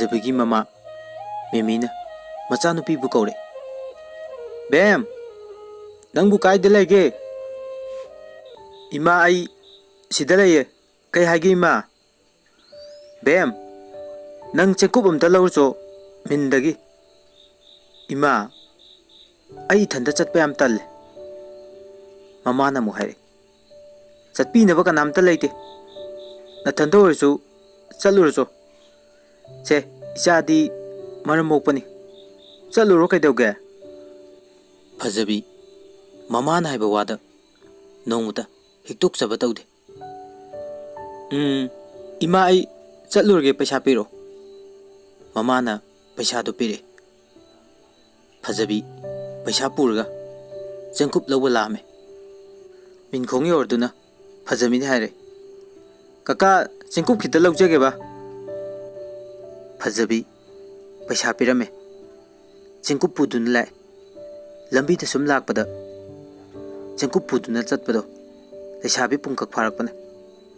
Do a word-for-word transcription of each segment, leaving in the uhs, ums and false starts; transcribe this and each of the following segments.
ꯑꯗꯨꯒꯤ ꯃꯃꯥ ꯃꯦꯃꯤꯅ ꯃꯆꯥꯅꯨꯄꯤꯕꯨ ꯀꯧꯔꯦ꯫ "ꯕꯦꯝ, ꯅꯪꯕꯨ ꯀꯥꯏꯗ ꯂꯩꯒꯦ?" "ꯏꯃꯥ, ꯑꯩ ꯁꯤꯗ ꯂꯩꯌꯦ꯫" "ꯀꯩ ꯍꯥꯏꯒꯦ ꯏꯃꯥ?" "ꯕꯦꯝ, ꯅꯪ ꯆꯦꯡꯀꯨꯞ ꯑꯝꯇ ꯂꯧꯔꯨꯆꯣ ꯃꯤꯟꯗꯒꯤ꯫" "ꯏꯃꯥ, ꯑꯩ ꯏꯊꯟꯇ ꯆꯠꯄ ꯌꯥꯝ ꯇꯜꯂꯦ꯫" ꯃꯃꯥꯅ ꯑꯃꯨꯛ ꯍꯥꯏꯔꯛꯏ, "ꯆꯠꯄꯤꯅꯕ ꯀꯅꯥꯝꯇ ꯂꯩꯇꯦ꯫ ꯅꯊꯟꯇ ꯑꯣꯏꯔꯁꯨ ꯆꯠꯂꯨꯔꯆꯣ꯫ ꯁꯦ, ꯏꯆꯥꯗꯤ ꯃꯔꯝ ꯃꯣꯛꯄꯅꯤ꯫ ꯆꯠꯂꯨꯔꯣ ꯀꯩꯗꯧꯒꯦ?" ꯐꯖꯕꯤ, ꯃꯃꯥꯅ ꯍꯥꯏꯕ ꯋꯥꯗ ꯅꯣꯡꯃꯇ ꯍꯤꯛꯇꯣꯛꯆꯕ ꯇꯧꯗꯦ꯫ "ꯎꯝ, ꯏꯃꯥ, ꯑꯩ ꯆꯠꯂꯨꯔꯒꯦ, ꯄꯩꯁꯥ ꯄꯤꯔꯛꯑꯣ꯫" ꯃꯃꯥꯅ ꯄꯩꯁꯥꯗꯨ ꯄꯤꯔꯛꯑꯦ꯫ ꯐꯖꯕꯤ ꯄꯩꯁꯥ ꯄꯨꯔꯒ ꯆꯦꯡꯀꯨꯞ ꯂꯧꯕ ꯂꯥꯛꯑꯝꯃꯦ꯫ ꯃꯤꯟꯈꯣꯡ ꯌꯧꯔꯗꯨꯅ ꯐꯖꯕꯤꯅ ꯍꯥꯏꯔꯦ, "ꯀꯀꯥ, ꯆꯦꯡꯀꯨꯞ ꯈꯤꯇ ꯂꯧꯖꯒꯦꯕ꯫" ꯐꯖꯕꯤ ꯄꯩꯁꯥ ꯄꯤꯔꯝꯃꯦ꯫ ꯆꯦꯡꯀꯨꯞ ꯄꯨꯗꯨꯅ ꯂꯥꯛꯑꯦ꯫ ꯂꯝꯕꯤꯗ ꯁꯨꯝ ꯂꯥꯛꯄꯗ ꯆꯦꯡꯀꯨꯞ ꯄꯨꯗꯨꯅ ꯆꯠꯄꯗꯣ ꯂꯩꯁꯥꯕꯤ ꯄꯨꯡꯀꯛ ꯐꯥꯔꯛꯄꯅ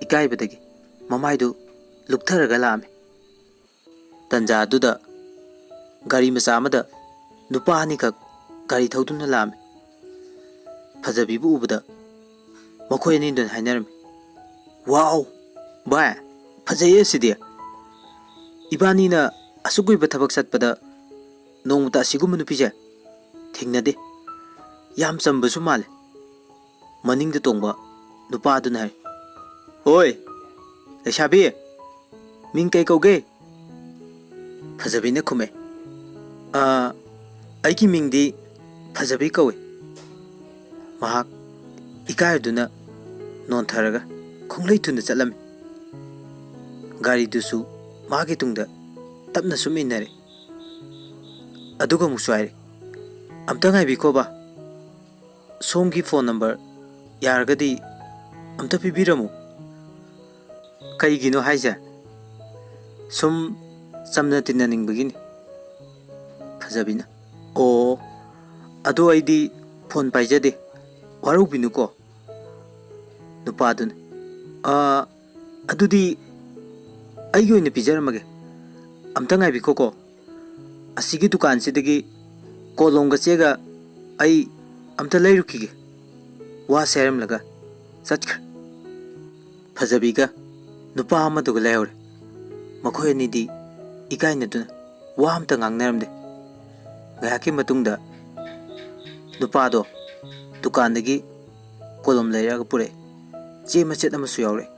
ꯏꯀꯥꯏꯕꯗꯒꯤ ꯃꯃꯥꯏꯗꯨ ꯂꯨꯛꯊꯔꯒ ꯂꯥꯛꯑꯝꯃꯤ꯫ ꯇꯟꯖꯥ ꯑꯗꯨꯗ ꯒꯥꯔꯤ ꯃꯆꯥ ꯑꯃꯗ ꯅꯨꯄꯥ ꯑꯅꯤꯈꯛ ꯒꯥꯔꯤ ꯊꯧꯗꯨꯅ ꯂꯥꯛꯑꯝꯃꯤ꯫ ꯐꯖꯕꯤꯕꯨ ꯎꯕꯗ ꯃꯈꯣꯏ ꯑꯅꯤꯗꯨꯅ ꯍꯥꯏꯅꯔꯝꯃꯤ, "ꯋꯥꯎ, ꯚꯥꯏ, ꯐꯖꯩꯌꯦ ꯁꯤꯗꯤ꯫ ꯏꯕꯥꯅꯤꯅ ꯑꯁꯨꯛ ꯀꯨꯏꯕ ꯊꯕꯛ ꯆꯠꯄꯗ ꯅꯣꯡꯃꯇ ꯑꯁꯤꯒꯨꯝꯕ ꯅꯨꯄꯤꯁꯦ ꯊꯦꯡꯅꯗꯦ꯫ ꯌꯥꯝ ꯆꯝꯕꯁꯨ ꯃꯥꯜꯂꯦ꯫" ꯃꯅꯤꯡꯗ ꯇꯣꯡꯕ ꯅꯨꯄꯥꯗꯨꯅ ꯍꯥꯏ, "ꯍꯣꯏ, ꯂꯩꯁꯥꯕꯤ, ꯃꯤꯡ ꯀꯩ ꯀꯧꯒꯦ?" ꯐꯖꯕꯤꯅ ꯈꯨꯝꯃꯦ, "ꯑ, ꯑꯩꯒꯤ ꯃꯤꯡꯗꯤ ꯐꯖꯕꯤ ꯀꯧꯏ꯫" ꯃꯍꯥꯛ ꯏꯀꯥꯏꯗꯨꯅ ꯅꯣꯟꯊꯔꯒ ꯈꯣꯡꯂꯩ ꯊꯨꯅ ꯆꯠꯂꯝꯃꯤ꯫ ꯒꯥꯔꯤꯗꯨꯁꯨ ꯃꯥꯒꯤ ꯇꯨꯡꯗ ꯇꯞꯅ ꯁꯨꯝ ꯏꯟꯅꯔꯦ꯫ ꯑꯗꯨꯒ ꯑꯃꯨꯛꯁꯨ ꯍꯥꯏꯔꯦ, "ꯑꯝꯇ ꯉꯥꯏꯕꯤꯈꯣꯕ, ꯁꯣꯝꯒꯤ ꯐꯣꯟ ꯅꯝꯕꯔ ꯌꯥꯔꯒꯗꯤ ꯑꯝꯇ ꯄꯤꯕꯤꯔꯝꯃꯨ꯫" "ꯀꯩꯒꯤꯅꯣ ꯍꯥꯏꯁꯦ?" "ꯁꯨꯝ ꯆꯝꯅ ꯇꯤꯟꯅꯅꯤꯡꯕꯒꯤꯅꯤ꯫" ꯐꯖꯕꯤꯅ, "ꯑꯣ, ꯑꯗꯣ ꯑꯩꯗꯤ ꯐꯣꯟ ꯄꯥꯏꯖꯗꯦ, ꯋꯥꯔꯧꯕꯤꯅꯨꯀꯣ꯫" ꯅꯨꯄꯥꯗꯨꯅ, "ꯑ, ꯑꯗꯨꯗꯤ ꯑꯩꯒꯤ ꯑꯣꯏꯅ ꯄꯤꯖꯔꯝꯃꯒꯦ꯫ "ꯑꯝꯇ ꯉꯥꯏꯕꯤꯈꯣꯀꯣ, ꯑꯁꯤꯒꯤ ꯗꯨꯀꯥꯟꯁꯤꯗꯒꯤ ꯀꯣꯂꯣꯝꯒ ꯆꯦꯒ ꯑꯩ ꯑꯝꯇ ꯂꯩꯔꯨꯈꯤꯒꯦ" ꯋꯥꯁꯦ ꯍꯥꯏꯔꯝꯂꯒ ꯆꯠꯈ꯭ꯔꯦ꯫ ꯐꯖꯕꯤꯒ ꯅꯨꯄꯥ ꯑꯃꯗꯨꯒ ꯂꯩꯍꯧꯔꯦ꯫ ꯃꯈꯣꯏ ꯑꯅꯤꯗꯤ ꯏꯀꯥꯏꯅꯗꯨꯅ ꯋꯥ ꯑꯝꯇ ꯉꯥꯡꯅꯔꯝꯗꯦ꯫ ꯉꯥꯏꯍꯥꯛꯀꯤ ꯃꯇꯨꯡꯗ ꯅꯨꯄꯥꯗꯣ ꯗꯨꯀꯥꯟꯗꯒꯤ ꯀꯣꯂꯣꯝ ꯂꯩꯔꯛꯑꯒ ꯄꯨꯔꯛꯑꯦ꯫ ꯆꯦ ꯃꯆꯦꯠ ꯑꯃꯁꯨ ꯌꯥꯎꯔꯛꯑꯦ꯫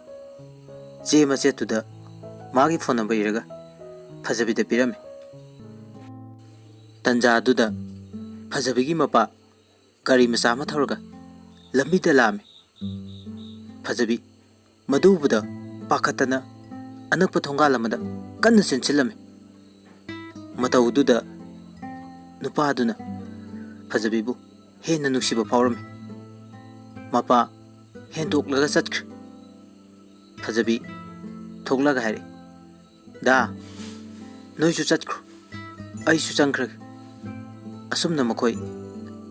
ꯆꯦ ꯃꯆꯦꯠꯇꯨꯗ ꯃꯥꯒꯤ ꯐꯣꯟ ꯅꯝꯕꯔ ꯏꯔꯒ ꯐꯖꯕꯤꯗ ꯄꯤꯔꯝꯃꯦ꯫ ꯇꯟꯖꯥꯗꯨꯗ ꯐꯖꯕꯤꯒꯤ ꯃꯄꯥ ꯒꯥꯔꯤ ꯃꯆꯥ ꯑꯃ ꯊꯧꯔꯒ ꯂꯝꯕꯤꯗ ꯂꯥꯛꯑꯝꯃꯤ꯫ ꯐꯖꯕꯤ ꯃꯗꯨ ꯎꯕꯗ ꯄꯥꯈꯠꯇꯅ ꯑꯅꯛꯄ ꯊꯣꯡꯒꯥꯜ ꯑꯃꯗ ꯀꯟꯅ ꯆꯦꯟꯁꯤꯜꯂꯝꯃꯤ꯫ ꯃꯇꯧꯗꯨꯗ ꯅꯨꯄꯥꯗꯨꯅ ꯐꯖꯕꯤꯕꯨ ꯍꯦꯟꯅ ꯅꯨꯡꯁꯤꯕ ꯐꯥꯎꯔꯝꯃꯤ꯫ ꯃꯄꯥ ꯍꯦꯟꯗꯣꯛꯂꯒ ꯆꯠꯈ꯭ꯔꯦ꯫ ꯐꯖꯕꯤ ꯊꯣꯛꯂꯒ ꯍꯥꯏꯔꯛꯏ, "ꯗꯥ, ꯅꯣꯏꯁꯨ ꯆꯠꯈ꯭ꯔꯣ, ꯑꯩꯁꯨ ꯆꯪꯈ꯭ꯔꯒꯦ"꯫ ꯑꯁꯨꯝꯅ ꯃꯈꯣꯏ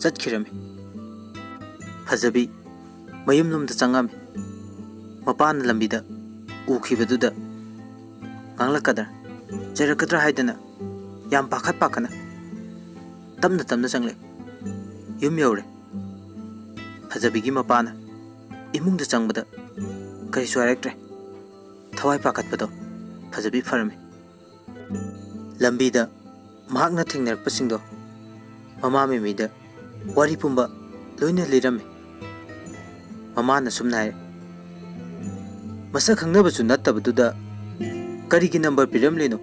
ꯆꯠꯈꯤꯔꯝꯃꯤ꯫ ꯐꯖꯕꯤ ꯃꯌꯨꯝꯂꯣꯝꯗ ꯆꯪꯉꯝꯃꯤ꯫ ꯃꯄꯥꯅ ꯂꯝꯕꯤꯗ ꯎꯈꯤꯕꯗꯨꯗ ꯉꯥꯡꯂꯛꯀꯗ꯭ꯔꯥ, ꯆꯩꯔꯛꯀꯗ꯭ꯔꯥ ꯍꯥꯏꯗꯅ ꯌꯥꯝ ꯄꯥꯈꯠ ꯄꯥꯈꯠꯅ ꯇꯞꯅ ꯇꯞꯅ ꯆꯪꯂꯛꯏ꯫ ꯌꯨꯝ ꯌꯧꯔꯦ꯫ ꯐꯖꯕꯤꯒꯤ ꯃꯄꯥꯅ ꯏꯃꯨꯡꯗ ꯆꯪꯕꯗ ꯀꯔꯤꯁꯨ ꯍꯥꯏꯔꯛꯇ꯭ꯔꯦ꯫ ꯊꯋꯥꯏ ꯄꯥꯈꯠꯄꯗꯣ ꯐꯖꯕꯤ ꯐꯔꯝꯃꯤ꯫ ꯂꯝꯕꯤꯗ ꯃꯍꯥꯛꯅ ꯊꯦꯡꯅꯔꯛꯄꯁꯤꯡꯗꯣ ꯃꯃꯥ ꯃꯦꯃꯤꯗ ꯋꯥꯔꯤ ꯄꯨꯝꯕ ꯂꯣꯏꯅ ꯂꯤꯔꯝꯃꯤ꯫ ꯃꯃꯥꯅ ꯁꯨꯝꯅ ꯍꯥꯏꯔꯦ, "ꯃꯁꯛ ꯈꯪꯅꯕꯁꯨ ꯅꯠꯇꯕꯗꯨꯗ ꯀꯔꯤꯒꯤ ꯅꯝꯕꯔ ꯄꯤꯔꯝꯂꯤꯅꯣ?"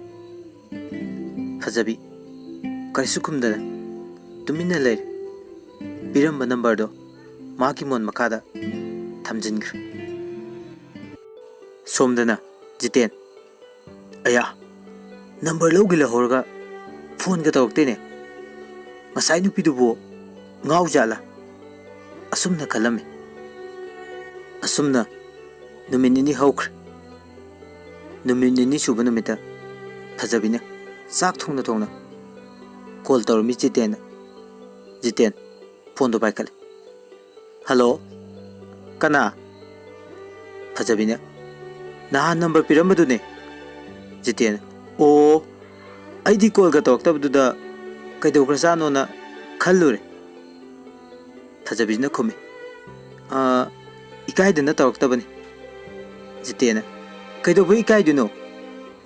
ꯐꯖꯕꯤ ꯀꯔꯤꯁꯨ ꯈꯨꯝꯗꯅ ꯇꯨꯃꯤꯟꯅ ꯂꯩꯔꯦ꯫ ꯄꯤꯔꯝꯕ ꯅꯝꯕꯔꯗꯣ ꯃꯥꯒꯤ ꯃꯣꯟ ꯃꯈꯥꯗ ꯊꯝꯖꯤꯟꯈ꯭ꯔꯦ꯫ ꯁꯣꯝꯗꯅ ꯖꯤꯇꯦꯟ, "ꯑꯌꯥ, ꯅꯝꯕꯔ ꯂꯧꯒꯦ ꯂꯧꯍꯧꯔꯒ ꯐꯣꯟꯒ ꯇꯧꯔꯛꯇꯦꯅꯦ꯫ ꯉꯁꯥꯏ ꯅꯨꯄꯤꯗꯨꯕꯨ ꯉꯥꯎꯖꯥꯠꯂꯥ?" ꯑꯁꯨꯝꯅ ꯈꯜꯂꯝꯃꯤ꯫ ꯑꯁꯨꯝꯅ ꯅꯨꯃꯤꯠ ꯅꯤꯅꯤ ꯍꯧꯈ꯭ꯔꯦ꯫ ꯅꯨꯃꯤꯠ ꯅꯤꯅꯤ ꯁꯨꯕ ꯅꯨꯃꯤꯠꯇ ꯐꯖꯕꯤꯅ ꯆꯥꯛ ꯊꯣꯡꯅ ꯊꯣꯡꯅ ꯀꯣꯜ ꯇꯧꯔꯝꯃꯤ ꯖꯤꯇꯦꯟꯗ꯫ ꯖꯤꯇꯦꯟ ꯐꯣꯟꯗꯣ ꯄꯥꯏꯈꯠꯂꯦ꯫ "ꯍꯜꯂꯣ, ꯀꯅꯥ?" ꯐꯖꯕꯤꯅ, "ꯅꯍꯥꯟ ꯅꯝꯕꯔ ꯄꯤꯔꯝꯕꯗꯨꯅꯦ꯫" ꯖꯤꯇꯦꯟ, "ꯑꯣ, ꯑꯩꯗꯤ ꯀꯣꯜꯒ ꯇꯧꯔꯛꯇꯕꯗꯨꯗ ꯀꯩꯗꯧꯈ꯭ꯔꯖꯥꯠꯅꯣꯅ ꯈꯜꯂꯨꯔꯦ꯫ ꯐꯖꯕꯤꯁꯤꯅ ꯈꯨꯝꯃꯤ, "ꯑꯥ, ꯏꯀꯥꯏꯗꯅ ꯇꯧꯔꯛꯇꯕꯅꯤ꯫" ꯖꯤꯇꯦꯟꯅ, "ꯀꯩꯗꯧꯕꯩ ꯏꯀꯥꯏꯗꯣꯏꯅꯣ?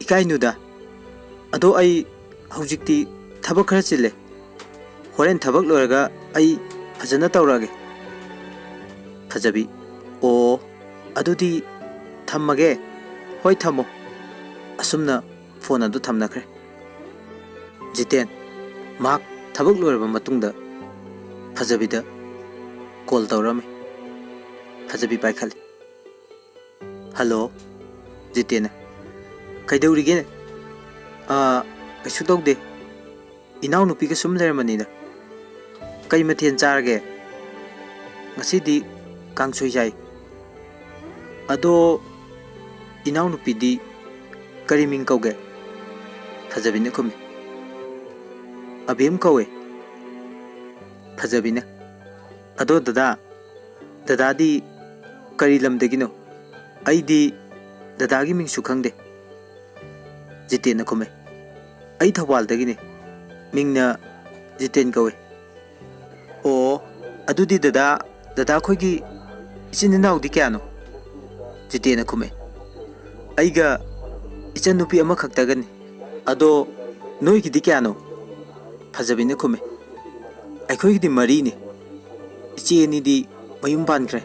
ꯏꯀꯥꯏꯅꯨꯗ꯫ ꯑꯗꯣ ꯑꯩ ꯍꯧꯖꯤꯛꯇꯤ ꯊꯕꯛ ꯈꯔ ꯆꯤꯜꯂꯦ꯫ ꯍꯣꯔꯦꯟ ꯊꯕꯛ ꯂꯣꯏꯔꯒ ꯑꯩ ꯐꯖꯅ ꯇꯧꯔꯛꯑꯒꯦ꯫" ꯐꯖꯕꯤ, "ꯑꯣ, ꯑꯗꯨꯗꯤ ꯊꯝꯃꯒꯦ꯫" "ꯍꯣꯏ, ꯊꯝꯃꯣ꯫" ꯑꯁꯨꯝꯅ ꯐꯣꯟ ꯑꯗꯨ ꯊꯝꯅꯈ꯭ꯔꯦ꯫ ꯖꯤꯇꯦꯟ ꯃꯍꯥꯛ ꯊꯕꯛ ꯂꯣꯏꯔꯕ ꯃꯇꯨꯡꯗ ꯐꯖꯕꯤꯗ ꯀꯣꯜ ꯇꯧꯔꯝꯃꯤ꯫ ꯐꯖꯕꯤ ꯄꯥꯏꯈꯠꯂꯤ꯫ "ꯍꯜꯂꯣ꯫" ꯖꯤꯇꯦꯟꯅ, "ꯀꯩꯗꯧꯔꯤꯒꯦ?" "ꯑꯥ, ꯀꯩꯁꯨ ꯇꯧꯗꯦ꯫ ꯏꯅꯥꯎꯅꯨꯄꯤꯒ ꯁꯨꯝ ꯂꯩꯔꯝꯕꯅꯤꯗ꯫" "ꯀꯩ ꯃꯊꯦꯜ ꯆꯥꯔꯒꯦ?" "ꯉꯁꯤꯗꯤ ꯀꯥꯡꯁꯣꯏ ꯆꯥꯏ꯫" "ꯑꯗꯣ ꯏꯅꯥꯎꯅꯨꯄꯤꯗꯤ ꯀꯔꯤ ꯃꯤꯡ ꯀꯧꯒꯦ?" ꯐꯖꯕꯤꯅ ꯈꯨꯝꯃꯤ꯫ "ꯑꯕꯦꯝ ꯀꯧꯋꯦ꯫" ꯐꯖꯕꯤꯅ, "ꯑꯗꯣ ꯗꯗꯥ, ꯗꯗꯥꯗꯤ ꯀꯔꯤ ꯂꯝꯗꯒꯤꯅꯣ? ꯑꯩꯗꯤ ꯗꯗꯥꯒꯤ ꯃꯤꯡꯁꯨ ꯈꯪꯗꯦ꯫" ꯖꯤꯇꯦꯟꯅ ꯈꯨꯝꯃꯦ, "ꯑꯩ ꯊꯧꯕꯥꯜꯗꯒꯤꯅꯦ꯫ ꯃꯤꯡꯅ ꯖꯤꯇꯦꯟ ꯀꯧꯋꯦ꯫" "ꯑꯣ, ꯑꯗꯨꯗꯤ ꯗꯗꯥ, ꯗꯗꯥ ꯈꯣꯏꯒꯤ ꯏꯆꯤꯟ ꯏꯅꯥꯎꯗꯤ ꯀꯌꯥꯅꯣ?" ꯖꯤꯇꯦꯟꯅ ꯈꯨꯝꯃꯦ, "ꯑꯩꯒ ꯏꯆꯟꯅꯨꯄꯤ ꯑꯃꯈꯛꯇꯒꯅꯤ꯫" "ꯑꯗꯣ ꯅꯣꯏꯒꯤꯗꯤ ꯀꯌꯥꯅꯣ?" ꯐꯖꯕꯤꯅ ꯈꯨꯝꯃꯦ, "ꯑꯩꯈꯣꯏꯒꯤꯗꯤ ꯃꯔꯤꯅꯤ꯫ ꯏꯆꯦ ꯑꯅꯤꯗꯤ ꯃꯌꯨꯝ ꯄꯥꯟꯈ꯭ꯔꯦ꯫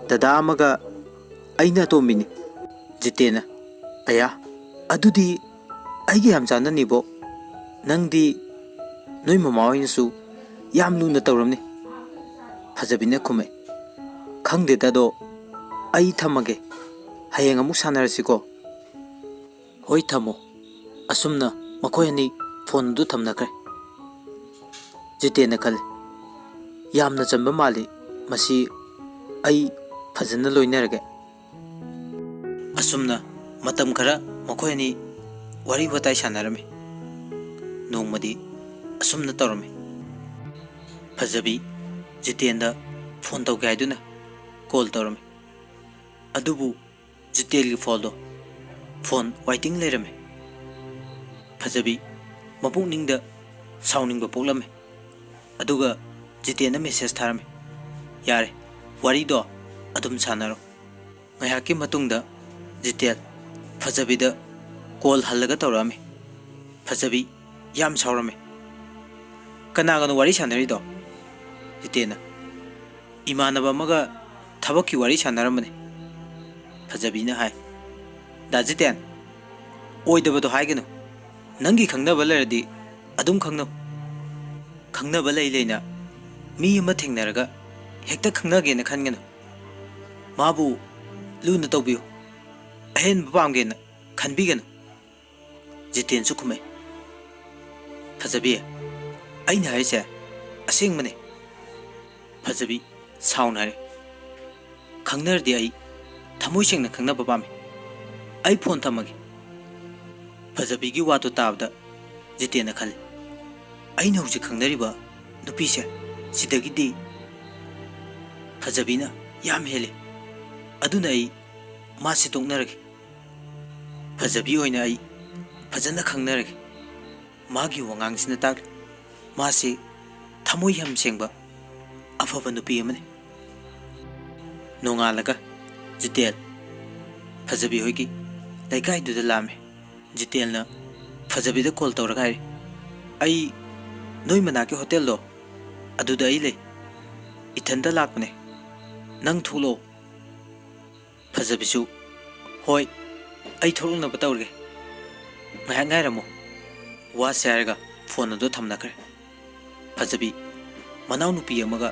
ꯗꯗꯥ ꯑꯃꯒ ꯑꯩꯅ ꯑꯇꯣꯝꯕꯤꯅꯤ꯫" ꯖꯤꯇꯦꯟꯅ, "ꯑꯌꯥ, ꯑꯗꯨꯗꯤ ꯑꯩꯒ ꯌꯥꯝ ꯆꯥꯟꯅꯅꯤꯕꯣ꯫ ꯅꯪꯗꯤ ꯅꯣꯏ ꯃꯃꯥ ꯍꯣꯏꯅꯁꯨ ꯌꯥꯝ ꯂꯨꯅ ꯇꯧꯔꯝꯅꯤ꯫" ꯐꯖꯕꯤꯅ ꯈꯨꯝꯃꯦ, "ꯈꯪꯗꯦꯗ ꯑꯗꯣ, ꯑꯩ ꯊꯝꯃꯒꯦ꯫ ꯍꯌꯦꯡ ꯑꯃꯨꯛ ꯁꯥꯟꯅꯔꯁꯤꯀꯣ꯫" "ꯍꯣꯏ, ꯊꯝꯃꯣ꯫" ꯑꯁꯨꯝꯅ ꯃꯈꯣꯏ ꯑꯅꯤ ꯐꯣꯟ ꯑꯗꯨ ꯊꯝꯅꯈ꯭ꯔꯦ꯫ ꯖꯤꯇꯦꯟꯅ ꯈꯜꯂꯤ, "ꯌꯥꯝꯅ ꯆꯝꯕ ꯃꯥꯜꯂꯤ꯫ ꯃꯁꯤ ꯑꯩ ꯐꯖꯅ ꯂꯣꯏꯅꯔꯒꯦ꯫" ꯑꯁꯨꯝꯅ ꯃꯇꯝ ꯈꯔ ꯃꯈꯣꯏ ꯑꯅꯤ ꯋꯥꯔꯤ ꯋꯥꯇꯥꯏ ꯁꯥꯟꯅꯔꯝꯃꯤ꯫ ꯅꯣꯡꯃꯗꯤ ꯑꯁꯨꯝꯅ ꯇꯧꯔꯝꯃꯤ꯫ ꯐꯖꯕꯤ ꯖꯤꯇꯦꯟꯗ ꯐꯣꯟ ꯇꯧꯒꯦ ꯍꯥꯏꯗꯨꯅ ꯀꯣꯜ ꯇꯧꯔꯝꯃꯤ꯫ ꯑꯗꯨꯕꯨ ꯖꯤꯇꯦꯟꯒꯤ ꯐꯣꯟꯗꯣ ꯐꯣꯟ ꯋꯥꯏꯇꯤꯡ ꯂꯩꯔꯝꯃꯤ꯫ ꯐꯖꯕꯤ ꯃꯄꯨꯛꯅꯤꯡꯗ ꯁꯥꯎꯅꯤꯡꯕ ꯄꯣꯛꯂꯝꯃꯤ꯫ ꯑꯗꯨꯒ ꯖꯤꯇꯦꯟꯗ ꯃꯦꯁꯦꯖ ꯊꯥꯔꯝꯃꯤ, "ꯌꯥꯔꯦ, ꯋꯥꯔꯤꯗꯣ ꯑꯗꯨꯝ ꯁꯥꯟꯅꯔꯣ"꯫ ꯉꯥꯏꯍꯥꯛꯀꯤ ꯃꯇꯨꯡꯗ ꯖꯤꯇꯦꯟ ꯐꯖꯕꯤꯗ ꯀꯣꯜ ꯍꯜꯂꯒ ꯇꯧꯔꯛꯑꯝꯃꯤ꯫ ꯐꯖꯕꯤ ꯌꯥꯝ ꯁꯥꯎꯔꯝꯃꯤ꯫ "ꯀꯅꯥꯒꯅꯣ ꯋꯥꯔꯤ ꯁꯥꯟꯅꯔꯤꯗꯣ?" ꯖꯤꯇꯦꯟꯅ, "ꯏꯃꯥꯟꯅꯕ ꯑꯃꯒ ꯊꯕꯛꯀꯤ ꯋꯥꯔꯤ ꯁꯥꯟꯅꯔꯝꯕꯅꯤ"꯫ ꯐꯖꯕꯤꯅ ꯍꯥꯏ, "ꯗꯥ ꯖꯤꯇꯦꯟ, ꯑꯣꯏꯗꯕꯗꯣ ꯍꯥꯏꯒꯅꯨ꯫ ꯅꯪꯒꯤ ꯈꯪꯅꯕ ꯂꯩꯔꯗꯤ ꯑꯗꯨꯝ ꯈꯪꯅꯧ꯫ ꯈꯪꯅꯕ ꯂꯩ ꯂꯩꯅ ꯃꯤ ꯑꯃ ꯊꯦꯡꯅꯔꯒ ꯍꯦꯛꯇ ꯈꯪꯅꯒꯦꯅ ꯈꯟꯒꯅꯨ꯫ ꯃꯥꯕꯨ ꯂꯨꯅ ꯇꯧꯕꯤꯌꯨ, ꯑꯍꯦꯟꯕ ꯄꯥꯝꯒꯦꯅ ꯈꯟꯕꯤꯒꯅꯨ"꯫ ꯖꯤꯇꯦꯟꯁꯨ ꯈꯨꯝꯃꯛꯏ, "ꯐꯖꯕꯤ, ꯑꯩꯅ ꯍꯥꯏꯔꯤꯁꯦ ꯑꯁꯦꯡꯕꯅꯦ"꯫ ꯐꯖꯕꯤ ꯁꯥꯎꯅ ꯍꯥꯏꯔꯦ, "ꯈꯪꯅꯔꯗꯤ ꯑꯩ ꯊꯃꯣꯏ ꯁꯦꯡꯅ ꯈꯪꯅꯕ ꯄꯥꯝꯃꯤ꯫ ꯑꯩ ꯐꯣꯟ ꯊꯝꯃꯒꯦ"꯫ ꯐꯖꯕꯤꯒꯤ ꯋꯥꯗꯨ ꯇꯥꯕꯗ ꯖꯤꯇꯦꯟꯅ ꯈꯜꯂꯤ, "ꯑꯩꯅ ꯍꯧꯖꯤꯛ ꯈꯪꯅꯔꯤꯕ ꯅꯨꯄꯤꯁꯦ ꯁꯤꯗꯒꯤꯗꯤ ꯐꯖꯕꯤꯅ ꯌꯥꯝ ꯍꯦꯜꯂꯤ꯫ ꯑꯗꯨꯅ ꯑꯩ ꯃꯥꯁꯦ ꯇꯣꯛꯅꯔꯒꯦ꯫ ꯐꯖꯕꯤ ꯑꯣꯏꯅ ꯑꯩ ꯐꯖꯅ ꯈꯪꯅꯔꯒꯦ"꯫ ꯃꯥꯒꯤ ꯋꯥꯉꯥꯡꯁꯤꯅ ꯇꯥꯛꯂꯤ, ꯃꯥꯁꯤ ꯊꯃꯣꯏ ꯌꯥꯝ ꯁꯦꯡꯕ, ꯑꯐꯕ ꯅꯨꯄꯤ ꯑꯃꯅꯤ꯫ ꯅꯣꯡꯉꯥꯜꯂꯒ ꯖꯤꯇꯦꯟ ꯐꯖꯕꯤ ꯍꯣꯏꯒꯤ ꯂꯩꯀꯥꯏꯗꯨꯗ ꯂꯥꯛꯑꯝꯃꯤ꯫ ꯖꯤꯇꯦꯟꯅ ꯐꯖꯕꯤꯗ ꯀꯣꯜ ꯇꯧꯔꯒ ꯍꯥꯏꯔꯤ, "ꯑꯩ ꯅꯣꯏ ꯃꯅꯥꯛꯀꯤ ꯍꯣꯇꯦꯜꯗꯣ, ꯑꯗꯨꯗ ꯑꯩ ꯂꯩ꯫ ꯏꯊꯟꯇ ꯂꯥꯛꯄꯅꯦ꯫ ꯅꯪ ꯊꯣꯛꯂꯛꯑꯣ"꯫ ꯐꯖꯕꯤꯁꯨ, "ꯍꯣꯏ, ꯑꯩ ꯊꯣꯛꯂꯛꯅꯕ ꯇꯧꯔꯒꯦ꯫ ꯉꯥꯏꯍꯥꯛ ꯉꯥꯏꯔꯝꯃꯣ"꯫ ꯋꯥꯁꯦ ꯍꯥꯏꯔꯒ ꯐꯣꯟ ꯑꯗꯨ ꯊꯝꯅꯈ꯭ꯔꯦ꯫ ꯐꯖꯕꯤ ꯃꯅꯥꯎꯅꯨꯄꯤ ꯑꯃꯒ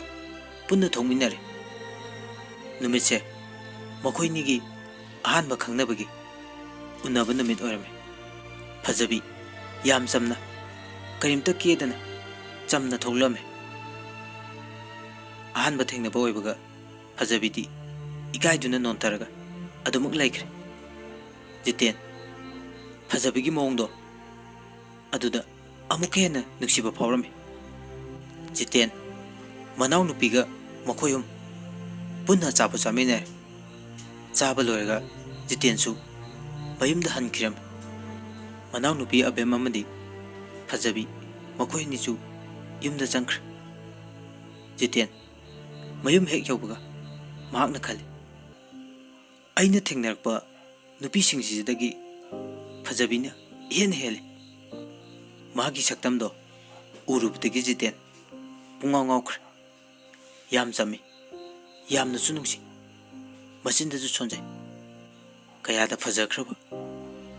ꯄꯨꯟꯅ ꯊꯣꯛꯃꯤꯟꯅꯔꯦ꯫ ꯅꯨꯃꯤꯠꯁꯦ ꯃꯈꯣꯏꯅꯤꯒꯤ ꯑꯍꯥꯟꯕ ꯈꯪꯅꯕꯒꯤ ꯎꯅꯕ ꯅꯨꯃꯤꯠ ꯑꯣꯏꯔꯝꯃꯤ꯫ ꯐꯖꯕꯤ ꯌꯥꯝ ꯆꯝꯅ, ꯀꯔꯤꯝꯇ ꯀꯦꯗꯅ ꯆꯝꯅ ꯊꯣꯛꯂꯛꯑꯝꯃꯤ꯫ ꯑꯍꯥꯟꯕ ꯊꯦꯡꯅꯕ ꯑꯣꯏꯕꯒ ꯐꯖꯕꯤꯗꯤ ꯏꯀꯥꯏꯗꯨꯅ ꯅꯣꯟꯊꯔꯒ ꯑꯗꯨꯃꯛ ꯂꯩꯈ꯭ꯔꯦ꯫ ꯖꯤꯇꯦꯟ ꯐꯖꯕꯤꯒꯤ ꯃꯑꯣꯡꯗꯣ ꯑꯗꯨꯗ ꯑꯃꯨꯛꯀ ꯍꯦꯟꯅ ꯅꯨꯡꯁꯤꯕ ꯐꯥꯎꯔꯝꯃꯤ꯫ ꯖꯤꯇꯦꯟ ꯃꯅꯥꯎꯅꯨꯄꯤꯒ ꯃꯈꯣꯏ ꯑꯍꯨꯝ ꯄꯨꯟꯅ ꯑꯆꯥꯄꯣꯠ ꯆꯥꯃꯤꯟꯅꯔꯦ꯫ ꯆꯥꯕ ꯂꯣꯏꯔꯒ ꯖꯤꯇꯦꯟꯁꯨ ꯃꯌꯨꯝꯗ ꯍꯟꯈꯤꯔꯝꯃꯤ꯫ ꯃꯅꯥꯎꯅꯨꯄꯤ ꯑꯕꯦꯝ ꯑꯃꯗꯤ ꯐꯖꯕꯤ ꯃꯈꯣꯏ ꯑꯅꯤꯁꯨ ꯌꯨꯝꯗ ꯆꯪꯈ꯭ꯔꯦ꯫ ꯖꯤꯇꯦꯟ ꯃꯌꯨꯝ ꯍꯦꯛ ꯌꯧꯕꯒ ꯃꯍꯥꯛꯅ ꯈꯜꯂꯤ, "ꯑꯩꯅ ꯊꯦꯡꯅꯔꯛꯄ ꯅꯨꯄꯤꯁꯤꯡꯁꯤꯗꯒꯤ ꯐꯖꯕꯤꯅ ꯏꯍꯦꯟ ꯍꯦꯜꯂꯤ꯫" ꯃꯍꯥꯛꯀꯤ ꯁꯛꯇꯝꯗꯣ ꯎꯔꯨꯕꯗꯒꯤ ꯖꯤꯇꯦꯟ ꯄꯨꯡꯉꯥꯎ ꯉꯥꯎꯈ꯭ꯔꯦ꯫ ꯌꯥꯝ ꯆꯝꯃꯤ, ꯌꯥꯝꯅꯁꯨ ꯅꯨꯡꯁꯤ, ꯃꯆꯤꯟꯗꯁꯨ ꯁꯣꯟꯖꯩ꯫ ꯀꯌꯥꯗ ꯐꯖꯈ꯭ꯔꯕ,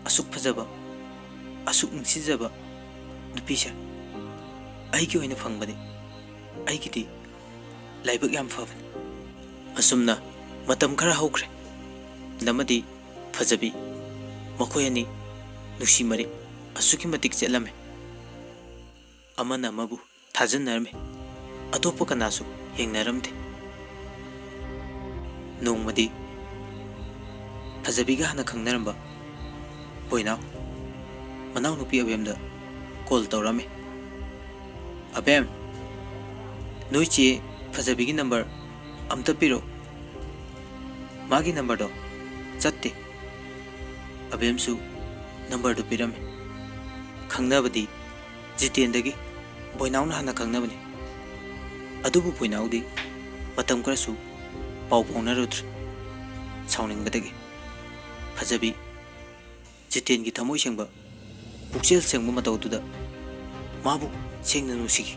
ꯑꯁꯨꯛ ꯐꯖꯕ, ꯑꯁꯨꯛ ꯅꯤꯡꯁꯤꯡꯖꯕ ꯅꯨꯄꯤꯁꯦ ꯑꯩꯒꯤ ꯑꯣꯏꯅ ꯐꯪꯕꯗꯤ ꯑꯩꯒꯤꯗꯤ ꯂꯥꯏꯕꯛ ꯌꯥꯝ ꯐꯕꯅꯤ꯫ ꯑꯁꯨꯝꯅ ꯃꯇꯝ ꯈꯔ ꯍꯧꯈ꯭ꯔꯦ꯫ ꯑꯃꯗꯤ ꯐꯖꯕꯤ ꯃꯈꯣꯏ ꯑꯅꯤ ꯅꯨꯡꯁꯤ ꯃꯔꯤ ꯑꯁꯨꯛꯀꯤ ꯃꯇꯤꯛ ꯆꯦꯠꯂꯝꯃꯤ꯫ ꯑꯃꯅ ꯑꯃꯕꯨ ꯊꯥꯖꯅꯔꯝꯃꯤ꯫ ꯑꯇꯣꯞꯄ ꯀꯅꯥꯁꯨ ꯌꯦꯡꯅꯔꯝꯗꯦ꯫ ꯅꯣꯡꯃꯗꯤ ꯐꯖꯕꯤꯒ ꯍꯥꯟꯅ ꯈꯪꯅꯔꯝꯕ ꯕꯣꯏꯅꯥꯎ ꯃꯅꯥꯎꯅꯨꯄꯤ ꯑꯕꯦꯝꯗ ꯀꯣꯜ ꯇꯧꯔꯝꯃꯤ꯫ "ꯑꯕꯦꯝ, ꯅꯣꯏ ꯆꯦ ꯐꯖꯕꯤꯒꯤ ꯅꯝꯕꯔ ꯑꯝꯇ ꯄꯤꯔꯛꯎ꯫ ꯃꯥꯒꯤ ꯅꯝꯕꯔꯗꯣ ꯆꯠꯇꯦ꯫" ꯑꯕꯦꯝꯁꯨ ꯅꯝꯕꯔꯗꯨ ꯄꯤꯔꯝꯃꯤ꯫ ꯈꯪꯅꯕꯗꯤ ꯖꯤꯇꯦꯟꯗꯒꯤ ꯕꯣꯏꯅꯥꯎꯅ ꯍꯥꯟꯅ ꯈꯪꯅꯕꯅꯤ꯫ ꯑꯗꯨꯕꯨ ꯕꯣꯏꯅꯥꯎꯗꯤ ꯃꯇꯝ ꯈꯔꯁꯨ ꯄꯥꯎ ꯐꯥꯎꯅꯔꯨꯗ꯭ꯔꯦ꯫ ꯁꯥꯎꯅꯤꯡꯕꯗꯒꯤ ꯐꯖꯕꯤ ꯖꯤꯇꯦꯟꯒꯤ ꯊꯃꯣꯏ ꯁꯦꯡꯕ, ꯄꯨꯛꯆꯦꯜ ꯁꯦꯡꯕ ꯃꯇꯧꯗꯨꯗ ꯃꯥꯕꯨ ꯁꯦꯡꯅ ꯅꯨꯡꯁꯤꯈꯤ꯫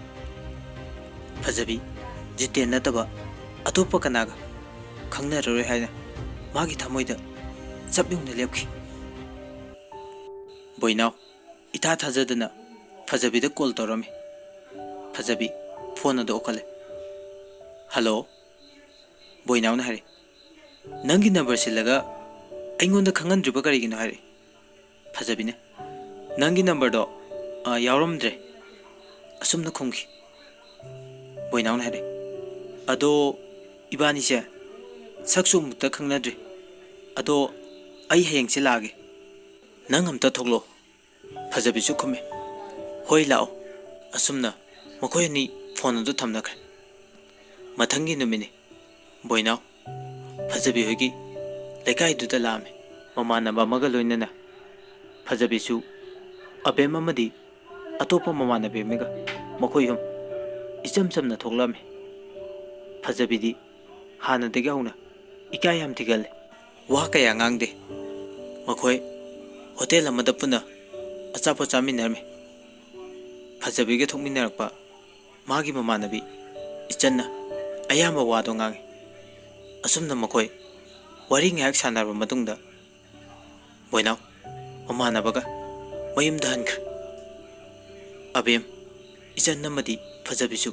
ꯐꯖꯕꯤ ꯖꯤꯇꯦꯟ ꯅꯠꯇꯕ ꯑꯇꯣꯞꯄ ꯀꯅꯥꯒ ꯈꯪꯅꯔꯔꯣꯏ ꯍꯥꯏꯅ ꯃꯥꯒꯤ ꯊꯃꯣꯏꯗ ꯆꯞ ꯌꯨꯡꯅ ꯂꯦꯞꯈꯤ꯫ ꯕꯣꯏꯅꯥꯎ ꯏꯊꯥ ꯊꯥꯖꯗꯅ ꯐꯖꯕꯤꯗ ꯀꯣꯜ ꯇꯧꯔꯝꯃꯤ꯫ ꯐꯖꯕꯤ ꯐꯣꯟ ꯑꯗꯨ ꯑꯣꯛꯈꯠꯂꯦ꯫ "ꯍꯜꯂꯣ꯫" ꯕꯣꯏꯅꯥꯎꯅ ꯍꯥꯏꯔꯦ꯫ "ꯅꯪꯒꯤ ꯅꯝꯕꯔ ꯁꯤꯜꯂꯒ ꯑꯩꯉꯣꯟꯗ ꯈꯪꯍꯟꯗ꯭ꯔꯤꯕ ꯀꯔꯤꯒꯤꯅꯣ?" ꯍꯥꯏꯔꯦ꯫ ꯐꯖꯕꯤꯅ, "ꯅꯪꯒꯤ ꯅꯝꯕꯔꯗꯣ, ꯑ, ꯌꯥꯎꯔꯝꯗ꯭ꯔꯦ꯫" ꯑꯁꯨꯝꯅ ꯈꯨꯝꯈꯤ꯫ ꯕꯣꯏꯅꯥꯎꯅ ꯍꯥꯏꯔꯦ, "ꯑꯗꯣ ꯏꯕꯥꯅꯤꯁꯦ ꯁꯛꯁꯨ ꯑꯃꯨꯛꯇ ꯈꯪꯅꯗ꯭ꯔꯤ꯫ ꯑꯗꯣ ꯑꯩ ꯍꯌꯦꯡꯁꯦ ꯂꯥꯛꯑꯒꯦ꯫ ꯅꯪ ꯑꯝꯇ ꯊꯣꯛꯂꯛꯑꯣ꯫" ꯐꯖꯕꯤꯁꯨ ꯈꯨꯝꯃꯤ, "ꯍꯣꯏ, ꯂꯥꯛꯑꯣ꯫" ꯑꯁꯨꯝꯅ ꯃꯈꯣꯏ ꯑꯅꯤ ꯐꯣꯟ ꯑꯗꯨ ꯊꯝꯅꯈ꯭ꯔꯦ꯫ ꯃꯊꯪꯒꯤ ꯅꯨꯃꯤꯠꯅꯤ꯫ ꯕꯣꯏꯅꯥꯎ ꯐꯖꯕꯤ ꯍꯣꯏꯒꯤ ꯂꯩꯀꯥꯏꯗꯨꯗ ꯂꯥꯛꯑꯝꯃꯤ꯫ ꯃꯃꯥꯟꯅꯕ ꯑꯃꯒ ꯂꯣꯏꯅꯅ ꯐꯖꯕꯤꯁꯨ ꯑꯕꯦꯝ ꯑꯃꯗꯤ ꯑꯇꯣꯞꯄ ꯃꯃꯥꯟꯅꯕꯤ ꯑꯃꯒ ꯃꯈꯣꯏ ꯑꯍꯨꯝ ꯏꯆꯝ ꯆꯝꯅ ꯊꯣꯛꯂꯛꯑꯝꯃꯤ꯫ ꯐꯖꯕꯤꯗꯤ ꯍꯥꯟꯅꯗꯒꯤ ꯍꯧꯅ ꯏꯀꯥꯏ ꯌꯥꯝ ꯊꯤꯒꯜꯂꯤ꯫ ꯋꯥ ꯀꯌꯥ ꯉꯥꯡꯗꯦ꯫ ꯃꯈꯣꯏ ꯍꯣꯇꯦꯜ ꯑꯃꯗ ꯄꯨꯟꯅ ꯑꯆꯥꯄꯣꯠ ꯆꯥꯃꯤꯟꯅꯔꯝꯃꯤ꯫ ꯐꯖꯕꯤꯒ ꯊꯣꯛꯃꯤꯟꯅꯔꯛꯄ ꯃꯥꯒꯤ ꯃꯃꯥꯟꯅꯕꯤ ꯏꯆꯟꯅ ꯑꯌꯥꯝꯕ ꯋꯥꯗꯣ ꯉꯥꯡꯉꯤ꯫ ꯑꯁꯨꯝꯅ ꯃꯈꯣꯏ ꯋꯥꯔꯤ ꯉꯥꯏꯍꯥꯛ ꯁꯥꯟꯅꯔꯕ ꯃꯇꯨꯡꯗ ꯕꯣꯏꯅꯥꯎ ꯃꯃꯥꯟꯅꯕꯒ ꯃꯌꯨꯝꯗ ꯍꯟꯈ꯭ꯔꯦ꯫ ꯑꯕꯦꯝ, ꯏꯆꯟ ꯑꯃꯗꯤ ꯐꯖꯕꯤꯁꯨ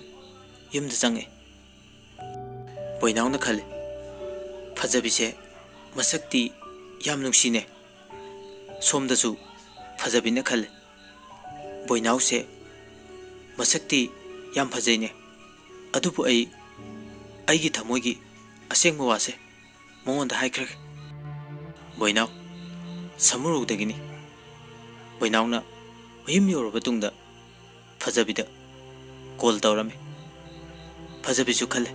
ꯌꯨꯝꯗ ꯆꯪꯉꯛꯑꯦ꯫ ꯕꯣꯏꯅꯥꯎꯅ ꯈꯜꯂꯤ, "ꯐꯖꯕꯤꯁꯦ ꯃꯁꯛꯇꯤ ꯌꯥꯝ ꯅꯨꯡꯁꯤꯅꯦ"꯫ ꯁꯣꯝꯗꯁꯨ ꯐꯖꯕꯤꯅ ꯈꯜꯂꯤ, "ꯕꯣꯏꯅꯥꯎꯁꯦ ꯃꯁꯛꯇꯤ ꯌꯥꯝ ꯐꯖꯩꯅꯦ, ꯑꯗꯨꯕꯨ ꯑꯩ ꯑꯩꯒꯤ ꯊꯃꯣꯏꯒꯤ ꯑꯁꯦꯡꯕ ꯋꯥꯁꯦ ꯃꯉꯣꯟꯗ ꯍꯥꯏꯈ꯭ꯔꯒꯦ"꯫ ꯕꯣꯏꯅꯥꯎ ꯁꯃꯨꯔꯧꯗꯒꯤꯅꯤ꯫ ꯕꯣꯏꯅꯥꯎꯅ ꯃꯌꯨꯝ ꯌꯧꯔꯕ ꯇꯨꯡꯗ ꯐꯖꯕꯤꯗ ꯀꯣꯜ ꯇꯧꯔꯝꯃꯤ꯫ ꯐꯖꯕꯤꯁꯨ ꯈꯜꯂꯦ,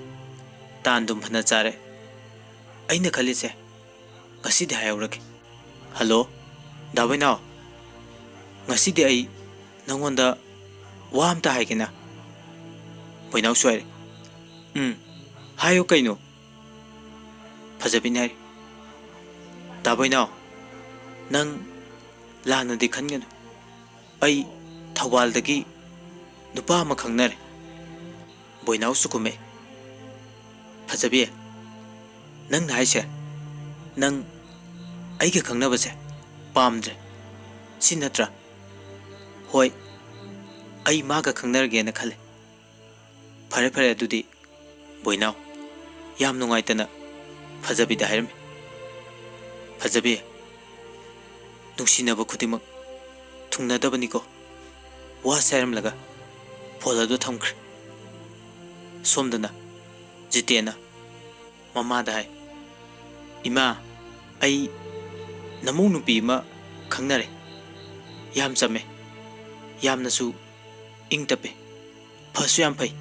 "ꯇꯥꯟꯗꯨꯝ ꯐꯅ ꯆꯥꯔꯦ꯫ ꯑꯩꯅ ꯈꯜꯂꯤꯁꯦ ꯉꯁꯤꯗꯤ ꯍꯥꯏꯍꯧꯔꯒꯦ"꯫ "ꯍꯜꯂꯣ, ꯗꯥ ꯕꯣꯏꯅꯥꯎ꯫ ꯉꯁꯤꯗꯤ ꯑꯩ ꯅꯪꯉꯣꯟꯗ ꯋꯥ ꯑꯝꯇ ꯍꯥꯏꯒꯦꯅ"꯫ ꯕꯣꯏꯅꯥꯎ ꯁ꯭ꯋꯥꯏꯔꯦ꯫ "ꯎꯝ, ꯍꯥꯏꯌꯨ ꯀꯩꯅꯣ"꯫ ꯐꯖꯕꯤꯅ ꯍꯥꯏꯔꯤ, "ꯗꯥ ꯕꯣꯏꯅꯥꯎ, ꯅꯪ ꯂꯥꯟꯅꯗꯤ ꯈꯟꯒꯅꯨ꯫ ꯑꯩ ꯊꯧꯕꯥꯜꯗꯒꯤ ꯅꯨꯄꯥ ꯑꯃ ꯈꯪꯅꯔꯦ"꯫ ꯕꯣꯏꯅꯥꯎꯁꯨ ꯈꯨꯝꯃꯦ, "ꯐꯖꯕꯤ, ꯅꯪꯅ ꯍꯥꯏꯁꯦ, ꯅꯪ ꯑꯩꯒ ꯈꯪꯅꯕꯁꯦ ꯄꯥꯝꯗ꯭ꯔꯦ, ꯁꯤ ꯅꯠꯇ꯭ꯔꯥ?" "ꯍꯣꯏ, ꯑꯩ ꯃꯥꯒ ꯈꯪꯅꯔꯒꯦꯅ ꯈꯜꯂꯦ"꯫ "ꯐꯔꯦ, ꯐꯔꯦ, ꯑꯗꯨꯗꯤ"꯫ ꯕꯣꯏꯅꯥꯎ ꯌꯥꯝ ꯅꯨꯡꯉꯥꯏꯇꯅ ꯐꯖꯕꯤꯗ ꯍꯥꯏꯔꯝꯃꯤ꯫ "ꯐꯖꯕꯤ, ꯅꯨꯡꯁꯤꯅꯕ ꯈꯨꯗꯤꯡꯃꯛ ꯊꯨꯡꯅꯗꯕꯅꯤꯀꯣ"꯫ ꯋꯥꯁꯦ ꯍꯥꯏꯔꯝꯂꯒ ꯐꯣꯟ ꯑꯗꯨ ꯊꯝꯈ꯭ꯔꯦ꯫ ꯁꯣꯝꯗꯅ ꯖꯤꯇꯦꯟꯅ ꯃꯃꯥꯗ ꯍꯥꯏ, "ꯏꯃꯥ, ꯑꯩ ꯅꯃꯧ ꯅꯨꯄꯤ ꯑꯃ ꯈꯪꯅꯔꯦ꯫ ꯌꯥꯝ ꯆꯝꯃꯦ, ꯌꯥꯝꯅꯁꯨ ꯏꯪ ꯇꯞꯄꯦ, ꯐꯁꯨ ꯌꯥꯝ ꯐꯩ"꯫